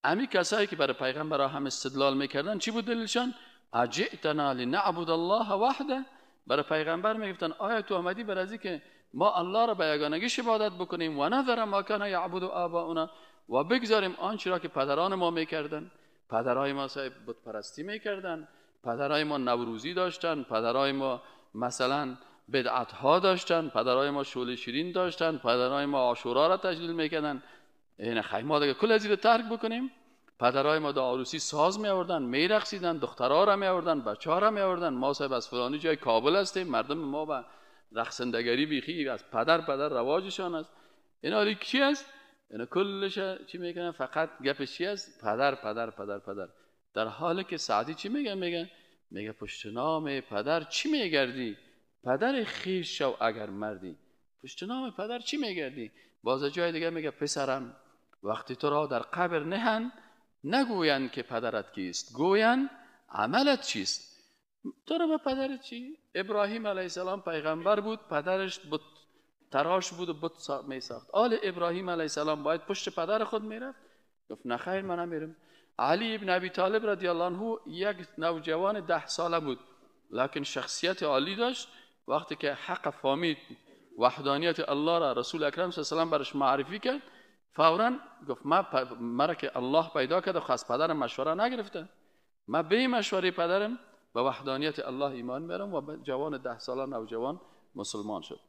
امی کسایی که برای پیغمبرها هم استدلال میکردن چی بود دلیلشان؟ اجئتنا لنعبد الله وحده. برای پیغمبر میگفتن آیا تو آمدی برای از که ما الله را به یگانگیش عبادت بکنیم و نذر ما کان یعبد آباؤنا، و بگذاریم آنچه را که پدران ما میکردن. پدرای ما صاحب بت پرستی میکردن، پدرای ما نوروزی داشتن، پدرای ما مثلا بدعت ها داشتن، پدرای ما شعله شیرین داشتن، پدرای ما عاشورا را تجلیل میکردن. این خیلی ما دیگه کل از این ترک بکنیم. پدرای ما در عروسی ساز می آوردن، می رقصیدن، دخترها را می آوردن، بچه‌ها را می آوردن. ما صاحب از فلانی جای کابل هستیم، مردم ما به رقصندگری بیخی از پدر پدر رواجشان است. اینا حالی چی است؟ اینا کلش چی میکنن؟ فقط گپش چی است؟ پدر پدر پدر پدر. در حالی که سعدی چی میگه؟ میگه پشت نام پدر چی میگردی؟ پدر خویش شو اگر مردی. پشت نام پدر چی میگردی؟ باز جای دیگه میگه پسرم وقتی تو را در قبر نهند نگویند که پدرت کیست، گویند عملت چیست. تو را به پدرت چی؟ ابراهیم علیه السلام پیغمبر بود، پدرش بت تراش بود و بت می ساخت. آل ابراهیم علیه السلام باید پشت پدر خود میرفت؟ گفت نه خیر من نمیرم. علی ابن ابی طالب رضی الله عنه یک نوجوان 10 ساله بود، لکن شخصیت عالی داشت. وقتی که حق فهمید، وحدانیت الله را رسول اکرم صلی الله علیه و سلم برش معرفی کرد، فوراً گفت مرا که الله پیدا کرده خب از پدرم مشوره نگرفته، من به مشوره پدرم به وحدانیت الله ایمان میارم و جوان 10 ساله نوجوان مسلمان شد.